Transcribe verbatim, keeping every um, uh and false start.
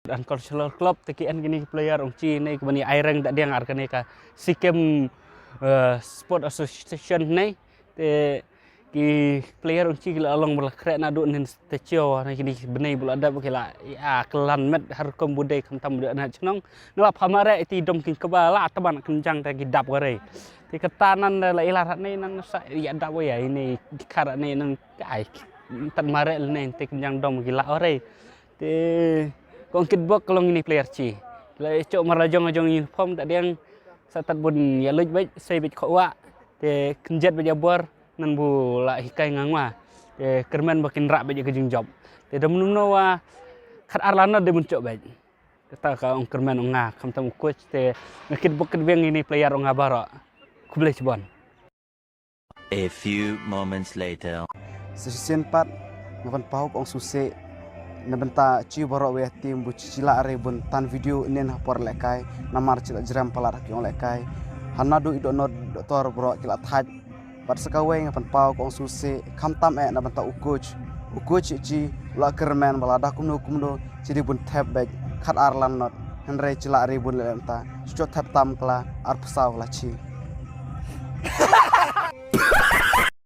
Unconventional club te ki en kine ki player ong chi ne ki bani ai reng da diang ar kane ka Sikkim, eh, Sport Association ne te ki player ong chi ki la long ba la khreh na du nin te chio na kini bnei bula dap ki la ya klan met har kom budai khamtam du na chnong na la phama re iti dom kin kaba la taban kan jang te ki dap gare. Te kata nan la ila rat ne nan sa ya dap ya ini kar ne nan ai tan mare ne te kan jang dom ki la ore. Te kong kit bok long ini player chi la chok mar la jong jong uniform ta diang sa tat bun ya luj bek sei bek kho wa. Te kynjet bek ya bor nan bu la hikai ngang wa. Te kyrmen ba kin rak bek ya ka jingjop. Te da mun no wa khat ar lana de mun chok bek. Kata ka ong kyrmen ong nga khamtam u coach te nga kit bok kit biang ini player ong nga baro. Khublei chibon. A few moments later. Sa shisien pat nga pynpaw ka ong suse na bynta chi baroh wei team bu chi chi la re bun tan video nen ha por lehkai namar chi la jrem palat ha ki ong lehkai. Hana du i doh nod doktor baroh ki la thaj. Bad sa kawei nga pynpaw ka ong suse khamtam eh na bynta u coach. U coach chi la kyrmen ba lada kumno kumno chi di bun thep bek khat ar lan nod. Hynrei chi la re bun leh bynta. Chi chot thep tam kla ar psaw la chi.